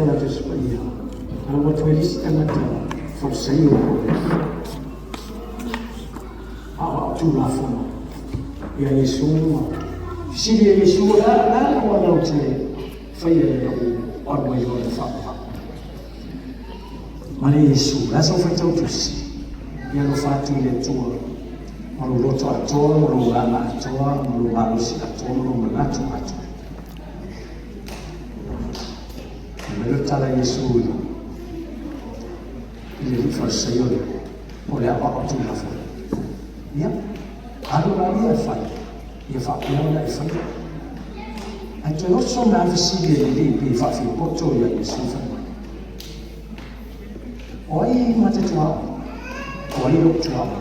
Le Tusi Paia, alu atu ai le isi tagata Farisai o po o le Aoao Tulafono ia Iesu ma fesili ia Iesu, O le a le auala ou te faia ina ua alu ai loa i le faamama? Ma le Iesu, O le a sau faitau tusi? Ia alofa atu i le Atua ma lou loto atoa, ma lou agaga atoa, ma lou malosi atoa, ma lou manatu atoa. Fai mai le tala a Iesu i le alii Farisaio lea, o le aoao Tulafono. Ia, alu la ia e fai, ia faapea ona e faia. Ae toe oso mai lava le fesili a le alii pei e faafiapoto ia Iesu fai mai, O ai ma te tuaoi? O ai lou tuaoi?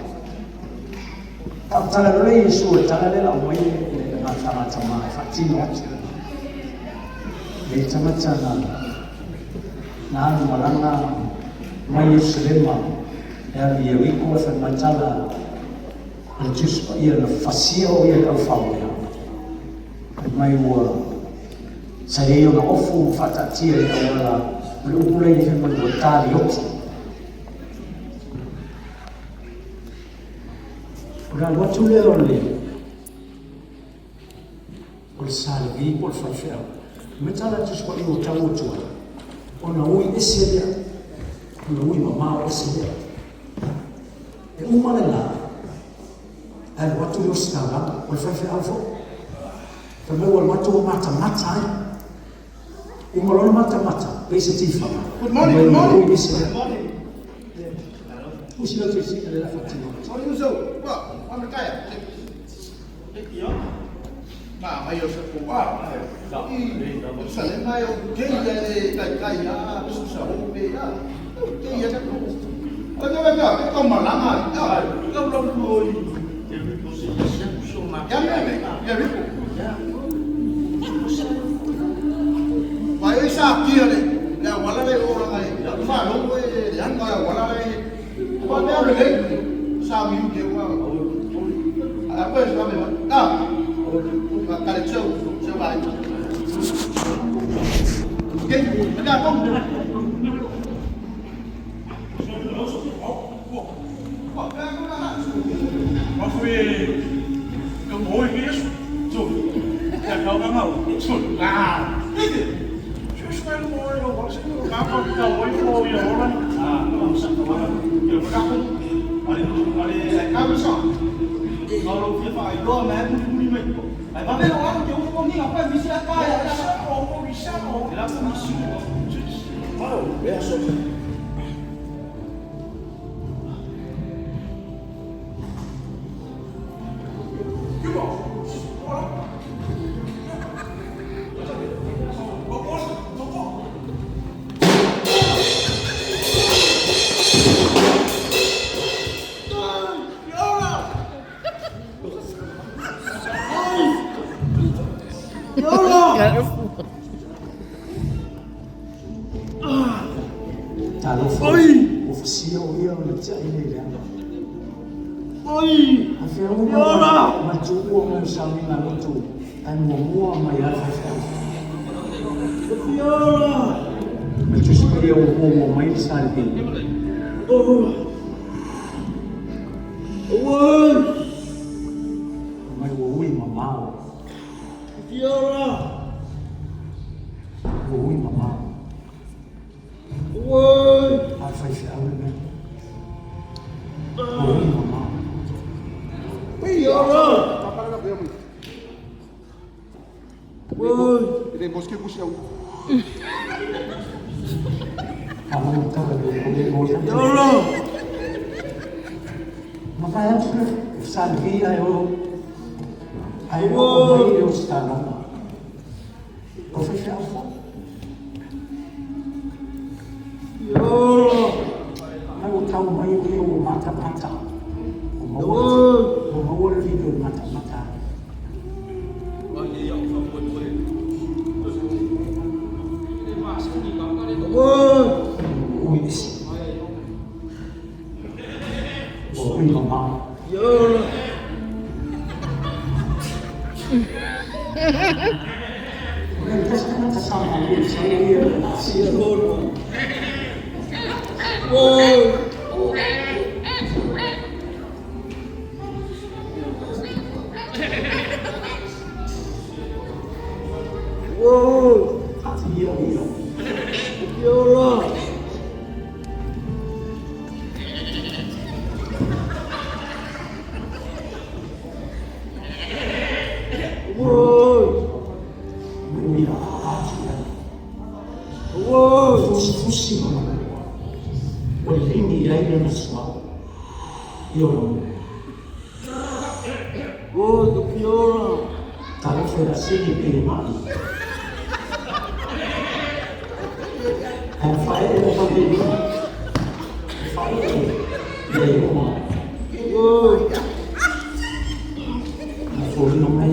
Tautala loa le Iesu o le tala lea la aumai le gatagatama e faatino atu. Le tagata na na alu malaga mai Ierusalema e alu i Ieriko e fai mai tala a le Tusi Paia na fasia o ia i le aufauea. Fai mai ua sa i ai ona ofu ma faataatia i le auala o le upu la i fai mai ua talioti. O le alu atu lea o le o le sa Levi po o le faifeau. Me tala atu se paia ua tau atu ai, ona ui ese lea, ona ui mamao ese lea. E uma le la, ae alu atu le ositaulaga, o le faifeau foi. Fai mai ua alu atu ua matamata ai. Uma loa le matamata, pei se tifaga. Good morning, good morning. Ui ese lea. Usi lau silasila le la faatino atu. Morning, Uso. Wa, wa makaya. Ma mai o sa ko wa. I sa le mai o ke ya le kai kai ya, su sa ho pe ya. Ke ya ka ko. Ko ya ka ka ko malanga. Ya, lo lo lo. Ya me me, ya rico. Mai o sa kia le. Le wala le o la ngai. Fa lo e le anga wala le. Wa me le le. Sa mi ke wa. A ko sa me. Ah. Ka le cheu, cheu bai. Ke, ka ko. Talofa, ua fasia o ia o le tiai nei le aga. Oi! A fea uma ma tuua mai o sauniga lotu, ae muamua mai lava faifeau. Ma le Tusi Paia ua muamua mai le sa Levi. Mai ua ui mamao. Ua ui mamao. A le faifeau le mea. Ua ui mamao. Ma fai atu le sa Levi ae o ae oo mai le ositaulaga. O faifeau foi. Ai ua tau mai o ia ua matamata. Ua maua le video i matamata. Ua ui ese. Ua ui mamao. Fusifusi ma manawa ua lini i ai lona suauu i ona moe. Talofa i le asini pei e ma'i. Ae na faaee le vave i luga, e faaee ina ia oo mai. Na foliga mai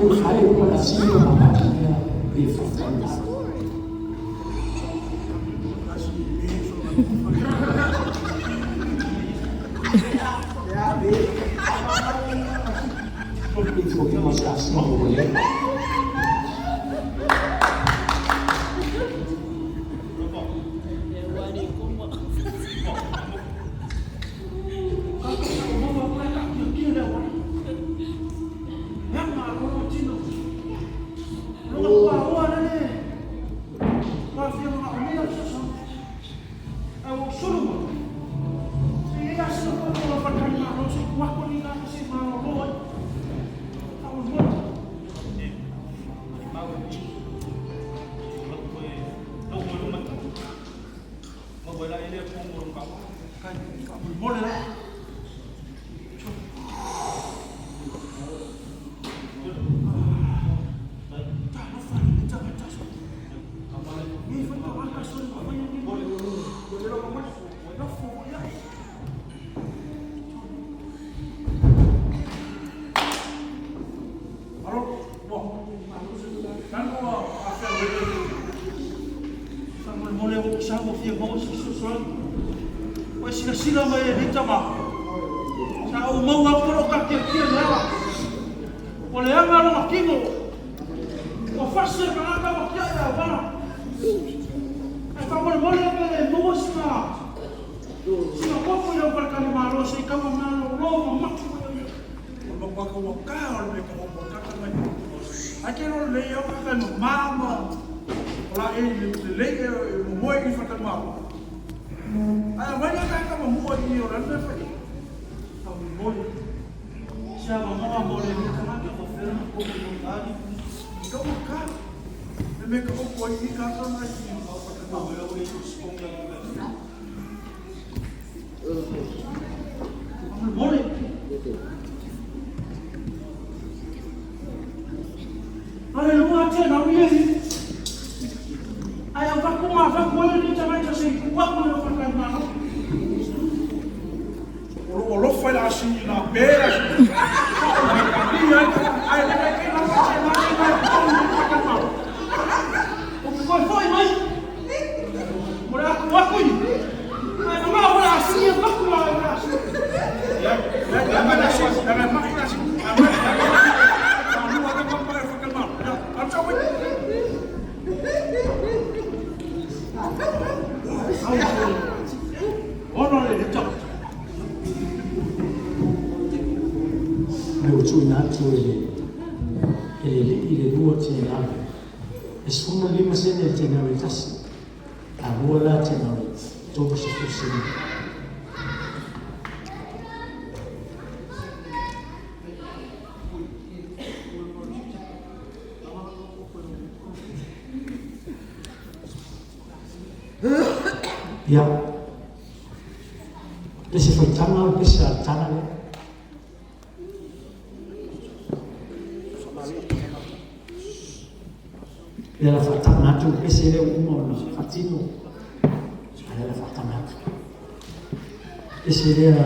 ua faaiu le asini o mamai mea pei e faafitaina. Pei foliga o se asini ua leva. Silasila mai e nei tama. Sa ou maua aku o katiatia le ala. O le aga lona kino. Ua fasi e tagata ua kia i auala. Ae faamolemole pe le maua sina sina kopo i lau faletali malo se i kaua malōlō ma mapu ai o ia. O le makuaka ua ka o le mea ka hopo kaka mai. Ai ke lo le au kaka ma mama. O la e le lelei e momoe i faletali malo. Ai mai le kaka ma mua i o le mea fai. Faamolemole. Se avanoa mo le ni tagata faafeana kopo i o tali. Ka ua ka. Le mea ka hopo ai i kaka mai i o faletali malo. Faamolemole. Ale lua te na ui e. Ai au vaku ma vaku e ni tagata se i kuaku le faletali malo. O lo alofa i le asini na pe le asini. Ai le kai kai na se na na tonu i faletali malo. O ke koe foi mai. Mo le aku aku i. Ai na ma o le asini e vaku la e le asini. Ya, ya ma na si, ya ma na si. Alu ata pa pa faletali malo. Ya, au sa wai. Ono le le tagata. Me ua tuuina atu e le e le alii le lua tinau e 15 sene le tinau e tasi, talua la tinau e 30 sene. Ia, pese faitaga o le pese a le taga lea. Ia la faataga atu le pese lea ua uma ona faatino, a lea la faataga atu. Pese lea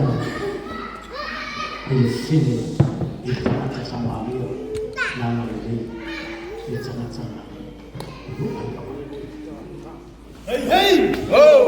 e le fele i le tagata tamalia na agalelei i le tagata na lu'a i auala. Hey, hey! Oh!